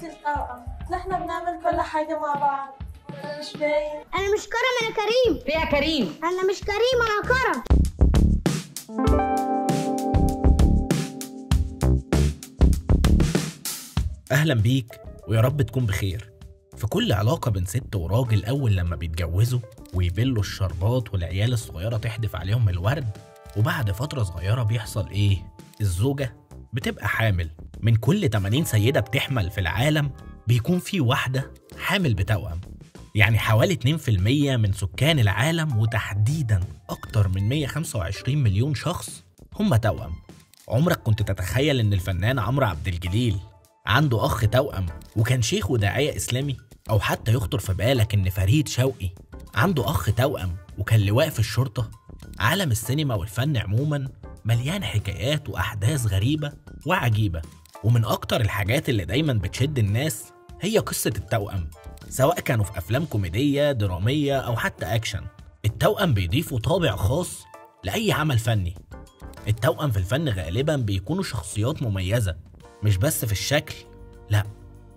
اخواتي التوأم، نحن بنعمل كل حاجة مع بعض. مش باين. انا مش كرم، انا كريم. فيها كريم. انا مش كريم، انا كرم. اهلا بيك ويا رب تكون بخير. في كل علاقة بين ست وراجل أول لما بيتجوزوا ويبلوا الشربات والعيال الصغيرة تحدف عليهم الورد، وبعد فترة صغيرة بيحصل إيه؟ الزوجة بتبقى حامل. من كل 80 سيدة بتحمل في العالم بيكون في واحدة حامل بتوأم، يعني حوالي 2% من سكان العالم، وتحديداً أكتر من 125 مليون شخص هم توأم. عمرك كنت تتخيل إن الفنان عمرو عبد الجليل عنده أخ توأم وكان شيخ وداعية إسلامي؟ أو حتى يخطر في بالك إن فريد شوقي عنده أخ توأم وكان لواء في الشرطة؟ عالم السينما والفن عموما مليان حكايات وأحداث غريبة وعجيبة، ومن أكتر الحاجات اللي دايما بتشد الناس هي قصة التوأم، سواء كانوا في أفلام كوميدية درامية أو حتى أكشن. التوأم بيضيفوا طابع خاص لأي عمل فني. التوأم في الفن غالبا بيكونوا شخصيات مميزة، مش بس في الشكل، لا،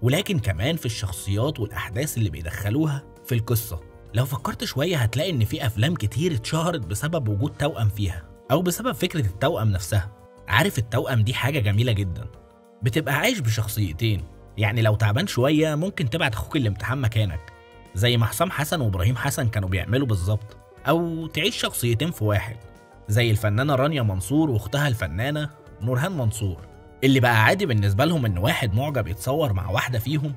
ولكن كمان في الشخصيات والأحداث اللي بيدخلوها في القصة. لو فكرت شوية هتلاقي إن في أفلام كتير اتشهرت بسبب وجود توأم فيها، أو بسبب فكرة التوأم نفسها. عارف التوأم دي حاجة جميلة جدا، بتبقى عايش بشخصيتين، يعني لو تعبان شوية ممكن تبعت أخوك الامتحان مكانك زي ما حسام حسن وإبراهيم حسن كانوا بيعملوا بالظبط، أو تعيش شخصيتين في واحد زي الفنانة رانيا منصور وأختها الفنانة نورهان منصور، اللي بقى عادي بالنسبة لهم إن واحد معجب يتصور مع واحدة فيهم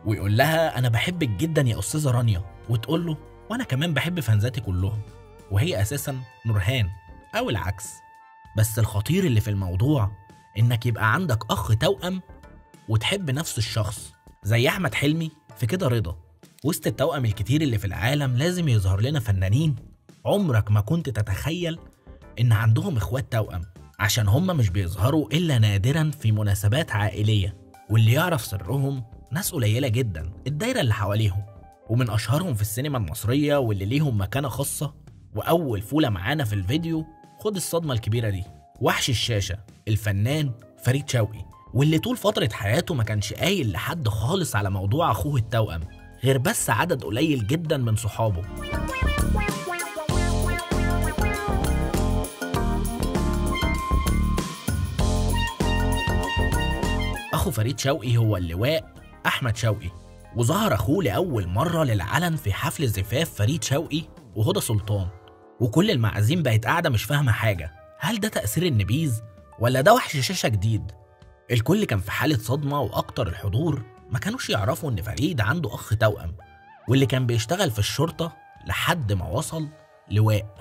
ويقول لها أنا بحبك جدا يا أستاذة رانيا، وتقول له وأنا كمان بحب فانزاتي كلهم، وهي أساسا نورهان، أو العكس. بس الخطير اللي في الموضوع إنك يبقى عندك أخ توأم وتحب نفس الشخص، زي أحمد حلمي في كده رضا. وسط التوأم الكتير اللي في العالم لازم يظهر لنا فنانين عمرك ما كنت تتخيل إن عندهم إخوات توأم، عشان هم مش بيظهروا إلا نادراً في مناسبات عائلية، واللي يعرف سرهم ناس قليلة جداً، الدايرة اللي حواليهم. ومن أشهرهم في السينما المصرية واللي ليهم مكانة خاصة، وأول فولة معانا في الفيديو، خد الصدمة الكبيرة دي، وحش الشاشة الفنان فريد شوقي، واللي طول فترة حياته ما كانش قايل لحد خالص على موضوع أخوه التوأم غير بس عدد قليل جداً من صحابه. أخو فريد شوقي هو اللواء أحمد شوقي، وظهر أخوه لأول مرة للعلن في حفل زفاف فريد شوقي وهدى سلطان، وكل المعازيم بقت قاعدة مش فاهمة حاجة، هل ده تأثير النبيذ ولا ده وحش شاشة جديد؟ الكل كان في حالة صدمة، وأكتر الحضور ما كانوش يعرفوا إن فريد عنده أخ توأم، واللي كان بيشتغل في الشرطة لحد ما وصل لواء.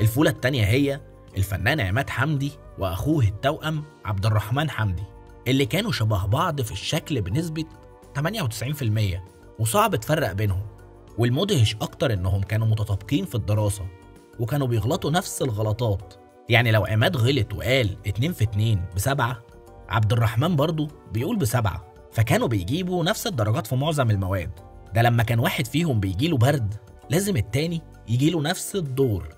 الفولة التانية هي الفنان عماد حمدي وأخوه التوأم عبد الرحمن حمدي، اللي كانوا شبه بعض في الشكل بنسبة 98% وصعب تفرق بينهم. والمدهش أكتر إنهم كانوا متطابقين في الدراسة وكانوا بيغلطوا نفس الغلطات، يعني لو عماد غلط وقال 2 في 2 ب7، عبد الرحمن برضه بيقول ب7، فكانوا بيجيبوا نفس الدرجات في معظم المواد. ده لما كان واحد فيهم بيجيله برد لازم التاني يجيله نفس الدور،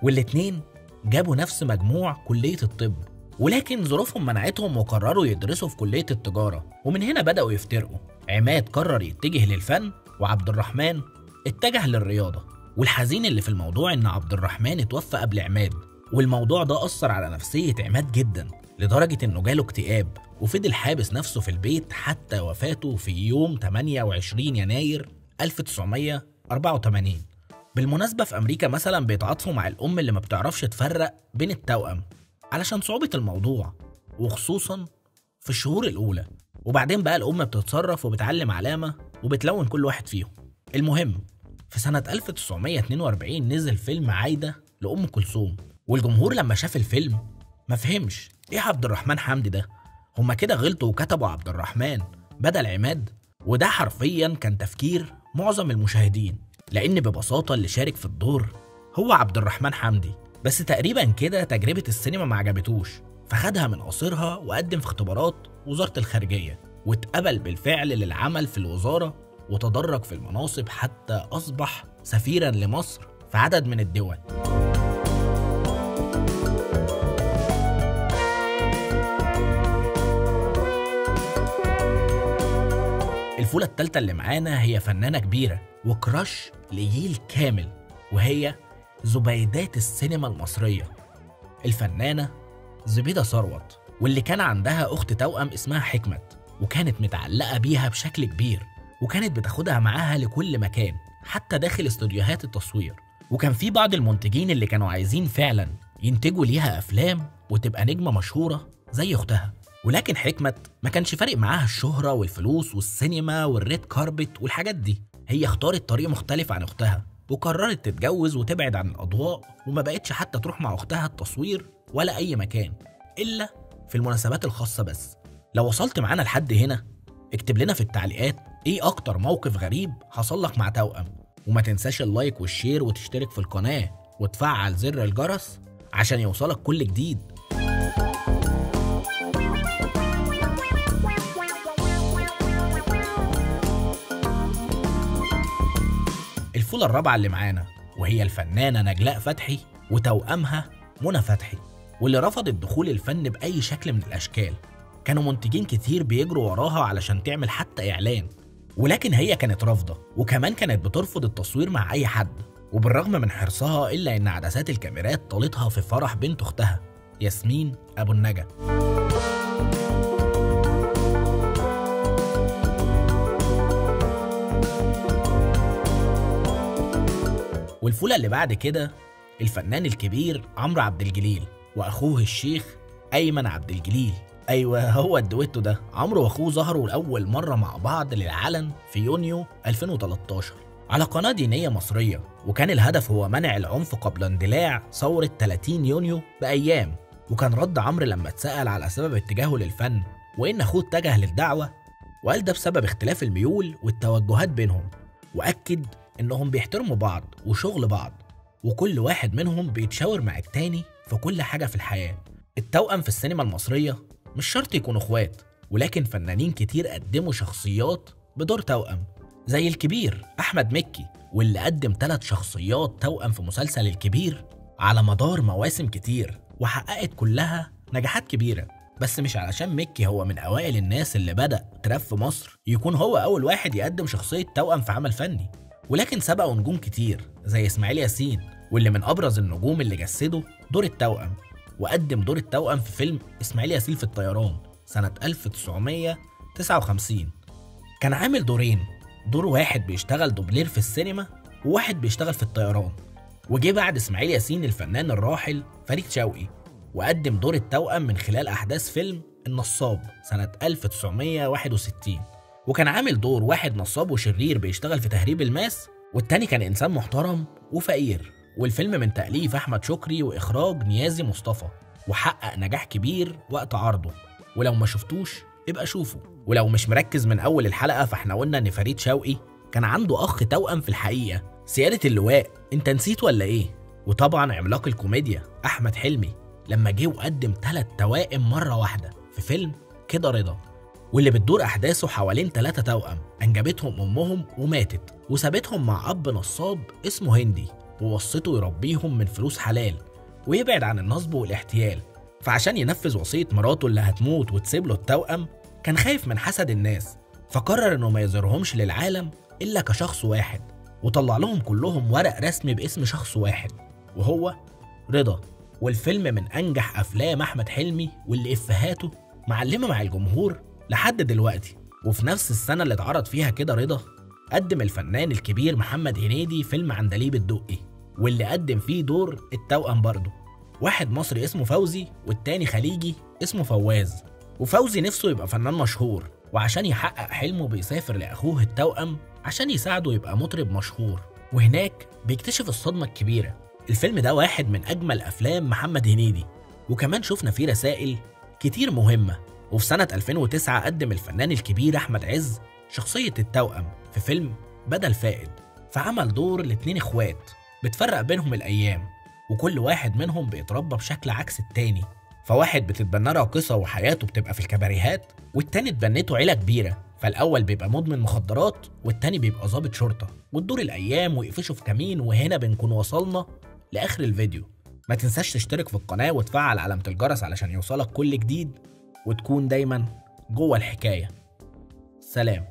والاتنين جابوا نفس مجموع كلية الطب، ولكن ظروفهم منعتهم وقرروا يدرسوا في كلية التجارة، ومن هنا بدأوا يفترقوا. عماد قرر يتجه للفن وعبد الرحمن اتجه للرياضة. والحزين اللي في الموضوع إن عبد الرحمن اتوفى قبل عماد، والموضوع ده أثر على نفسية عماد جدا لدرجة إنه جاله اكتئاب وفضل حابس نفسه في البيت حتى وفاته في يوم 28 يناير 1984. بالمناسبة في أمريكا مثلا بيتعاطفوا مع الأم اللي ما بتعرفش تفرق بين التوأم علشان صعوبة الموضوع، وخصوصا في الشهور الأولى، وبعدين بقى الأم بتتصرف وبتعلم علامة وبتلون كل واحد فيهم. المهم في سنة 1942 نزل فيلم عايدة لأم كلثوم، والجمهور لما شاف الفيلم ما فهمش إيه عبد الرحمن حمدي ده، هما كده غلطوا وكتبوا عبد الرحمن بدل عماد. وده حرفيا كان تفكير معظم المشاهدين، لأن ببساطة اللي شارك في الدور هو عبد الرحمن حمدي. بس تقريبا كده تجربة السينما ما عجبتوش، فخدها من قصيرها وقدم في اختبارات وزارة الخارجية، واتقبل بالفعل للعمل في الوزارة، وتدرج في المناصب حتى أصبح سفيرا لمصر في عدد من الدول. الفولة التالتة اللي معانا هي فنانة كبيرة وكراش لجيل كامل، وهي زبيدات السينما المصرية، الفنانة زبيدة ثروت، واللي كان عندها أخت توأم اسمها حكمت، وكانت متعلقة بيها بشكل كبير، وكانت بتاخدها معاها لكل مكان حتى داخل استوديوهات التصوير. وكان في بعض المنتجين اللي كانوا عايزين فعلا ينتجوا ليها أفلام وتبقى نجمة مشهورة زي أختها، ولكن حكمت ما كانش فارق معاها الشهرة والفلوس والسينما وال red carpet والحاجات دي. هي اختارت طريق مختلف عن أختها وقررت تتجوز وتبعد عن الأضواء، وما بقتش حتى تروح مع أختها التصوير ولا أي مكان إلا في المناسبات الخاصة بس. لو وصلت معانا لحد هنا اكتب لنا في التعليقات ايه أكتر موقف غريب حصل لك مع توأم، وما تنساش ال like وال share وتشترك في القناة وتفعل زر الجرس عشان يوصلك كل جديد. الفولة الرابعة اللي معانا وهي الفنانة نجلاء فتحي وتوأمها منى فتحي، واللي رفضت دخول الفن بأي شكل من الأشكال. كانوا منتجين كتير بيجروا وراها علشان تعمل حتى إعلان، ولكن هي كانت رافضة، وكمان كانت بترفض التصوير مع أي حد. وبالرغم من حرصها إلا إن عدسات الكاميرات طالتها في فرح بنت أختها ياسمين أبو النجا. والفولة اللي بعد كده الفنان الكبير عمرو عبد الجليل وأخوه الشيخ أيمن عبد الجليل. أيوه هو الدويتو ده، عمرو وأخوه ظهروا لأول مرة مع بعض للعلن في يونيو 2013 على قناة دينية مصرية، وكان الهدف هو منع العنف قبل اندلاع ثورة 30 يونيو بأيام. وكان رد عمرو لما اتسأل على سبب اتجاهه للفن وإن أخوه اتجه للدعوة، وقال ده بسبب اختلاف الميول والتوجهات بينهم، وأكد إنهم بيحترموا بعض وشغل بعض، وكل واحد منهم بيتشاور مع التاني في كل حاجة في الحياة. التوأم في السينما المصرية مش شرط يكونوا اخوات، ولكن فنانين كتير قدموا شخصيات بدور توأم، زي الكبير أحمد مكي، واللي قدم 3 شخصيات توأم في مسلسل الكبير على مدار مواسم كتير وحققت كلها نجاحات كبيرة. بس مش علشان مكي هو من أوائل الناس اللي بدأ تراب في مصر يكون هو أول واحد يقدم شخصية توأم في عمل فني، ولكن سبقوا نجوم كتير زي إسماعيل ياسين، واللي من أبرز النجوم اللي جسدوا دور التوأم، وقدم دور التوأم في فيلم إسماعيل ياسين في الطيران سنة 1959. كان عامل دورين، دور واحد بيشتغل دوبلير في السينما وواحد بيشتغل في الطيران. وجه بعد إسماعيل ياسين الفنان الراحل فريد شوقي، وقدم دور التوأم من خلال أحداث فيلم النصاب سنة 1961، وكان عامل دور واحد نصاب وشرير بيشتغل في تهريب الماس، والتاني كان إنسان محترم وفقير. والفيلم من تأليف أحمد شكري وإخراج نيازي مصطفى، وحقق نجاح كبير وقت عرضه، ولو ما شفتوش ابقى شوفه. ولو مش مركز من أول الحلقة فاحنا قلنا إن فريد شوقي كان عنده أخ توأم في الحقيقة. سيادة اللواء أنت نسيت ولا إيه؟ وطبعا عملاق الكوميديا أحمد حلمي لما جه وقدم 3 توائم مرة واحدة في فيلم كده رضا، واللي بتدور أحداثه حوالين 3 توأم أنجبتهم أمهم وماتت، وسابتهم مع أب نصاب اسمه هندي، ووصته يربيهم من فلوس حلال ويبعد عن النصب والاحتيال. فعشان ينفذ وصية مراته اللي هتموت وتسيب له التوأم كان خايف من حسد الناس، فقرر إنه ما يظهرهمش للعالم إلا كشخص واحد، وطلع لهم كلهم ورق رسمي باسم شخص واحد وهو رضا. والفيلم من أنجح أفلام أحمد حلمي واللي إفهاته معلمة مع الجمهور لحد دلوقتي. وفي نفس السنة اللي اتعرض فيها كده رضا قدم الفنان الكبير محمد هنيدي فيلم عندليب الدقي، واللي قدم فيه دور التوأم برضه، واحد مصري اسمه فوزي والتاني خليجي اسمه فواز. وفوزي نفسه يبقى فنان مشهور، وعشان يحقق حلمه بيسافر لأخوه التوأم عشان يساعده يبقى مطرب مشهور، وهناك بيكتشف الصدمة الكبيرة. الفيلم ده واحد من أجمل أفلام محمد هنيدي، وكمان شفنا فيه رسائل كتير مهمة. وفي سنة 2009 قدم الفنان الكبير أحمد عز شخصية التوأم في فيلم بدل فائد، فعمل دور الاتنين إخوات بتفرق بينهم الأيام، وكل واحد منهم بيتربى بشكل عكس التاني. فواحد بتتبناه راقصة وحياته بتبقى في الكباريهات، والتاني اتبنته عيلة كبيرة فالأول بيبقى مدمن مخدرات والتاني بيبقى ضابط شرطة، وتدور الأيام ويقفشوا في كمين، وهنا بنكون وصلنا لآخر الفيديو. ما تنساش تشترك في القناة وتفعل علامة الجرس علشان يوصلك كل جديد، وتكون دايما جوه الحكاية. سلام.